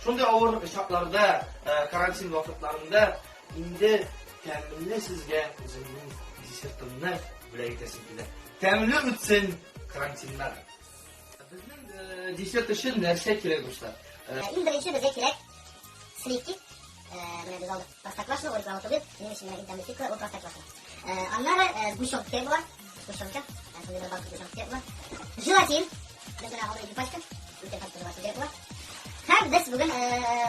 Шундый авыр чакларда, карантин вакытларында инде тәмле сезгә үземнең десертымны бүләк итәсем килә. Тәмле үтсен карантиннар. Безнең десерт өчен нәрсә кирәк, дуслар? Иң беренче безгә кирәк сливки. Менә без алдык Простоквашино, ул реклама түгел, минем өчен иң тәмле сливка ул Простоквашино. Аннары сгущенка кирәк була. Сгущенка. Шундый бер банка сгущенка кирәк була. Желатин. Без менә алдык ике пачка. Ике пачка желатин кирәк була. Һәм без бүген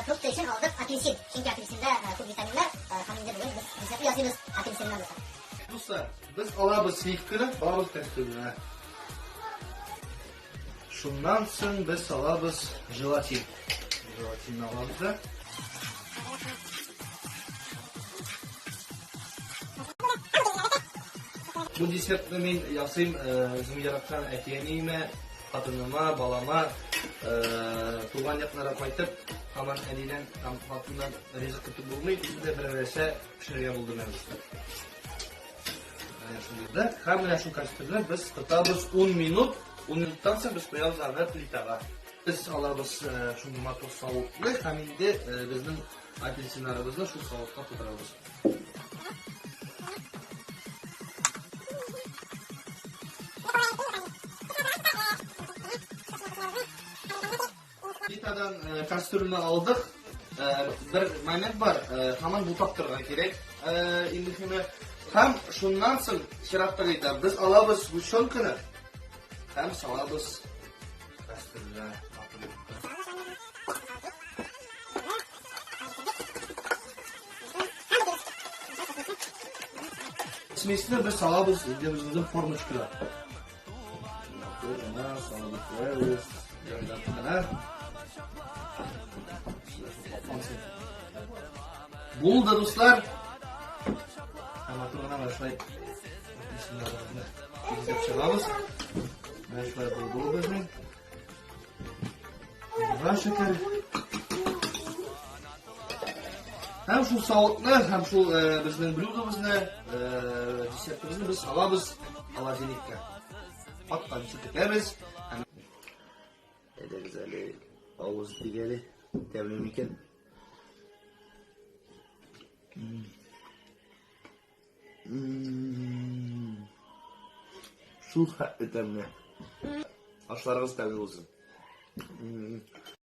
фрукты өчен алдык апельсин. Чөнки апельсинда күп витаминнар, һәм инде бүген без десертны ясыйбыз апельсиннан дуслар. Дуслар, без алабыз сливканы, алабыз кастрюляны. Шуннан соң без салабыз желатин. Желатинны алабыз да. Бу десертны мин ясыйм үзем яраткан әти-әниемә, хатыныма, балама, туган якларга кайтып, һаман әнидән һәм хатыннан ризык көтеп булмый, үзем дә берәр нәрсә пешерергә булдым әле. Менә шундый да. Һәм менә шул кастрюльне без тотабыз 10 минут. 10 минуттан соң без куябыз аны плитага. Без алабыз шундый матур савытны һәм инде безнең апельсиннарыбызны шул савытка тутырабыз. Плитадан кастрюльне алдык. Бер момент бар, һаман бутап торырга кирәк, иң мөһиме. Һәм шуннан соң чираттагы этап без алабыз сгущенканы һәм салабыз кастрюльгә. Смесьне без салабыз инде үзебезнең формочкага. Матур салып куябыз. Җайлап кына. Булды, дуслар. Һәм матур гына менә шулай бизәп чыгабыз. Менә шулай булды ул безнең. Аллага шөкер. Һәм шул савытны, һәм шул безнең блюдобызны, десертыбызны без салабыз холодильникка. Катканчы көтәбез. Һәм Әйдәгез әле, авыз итик әле. Тәмле микән? Шул хәтле тәмле. Ашларыгыз тәмле булсын.